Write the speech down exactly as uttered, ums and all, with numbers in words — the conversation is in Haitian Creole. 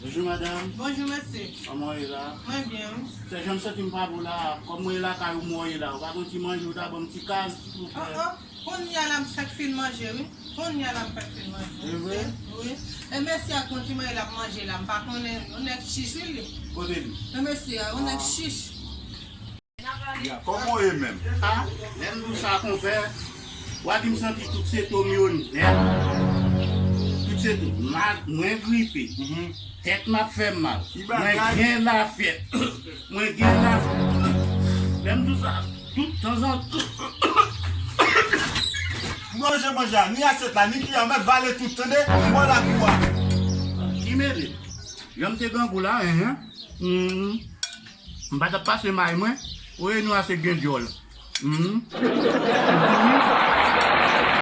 Bonjou, madanm. Bonjou, mesye. Kòman w ye la? Mwen byen, wi. Sè, jan m santi m pa bon la, kòm mwen ye lakay ou, mwen ye la. Ou pa gon ti manje, ou ta ban m ti kal, silvouplè? Oh, oh. Kounye a la m fèk fin manje, wi. Kounye a la m fèk fin manje. E vre? Wi. E mesye a konn ti manje l ap manje la, m pa konnen, yon nèg chich, wi, li. Kote li? E mesye a, yon nèg chich. Ya, kòman w ye menm? A, lè m di w sa, konpè, w a di m santi tout se to m yo nèt. Tout se to. Ma-, mwen gripe. Mhm. Tèt m ap fè m mal. Mwen gen lafyèv. Mwen gen lafyèv. Lè m di w sa, tout tanzantan. Manje manje a, ni asyèt la, ni kiyè, w mèt vale tout, tande? Bò lakou a. Ki mele? Jan m te grangou la, enhen. Hmm. M pa t ap pase may mwen. Ou e nou ase gen dyòl. Hmm.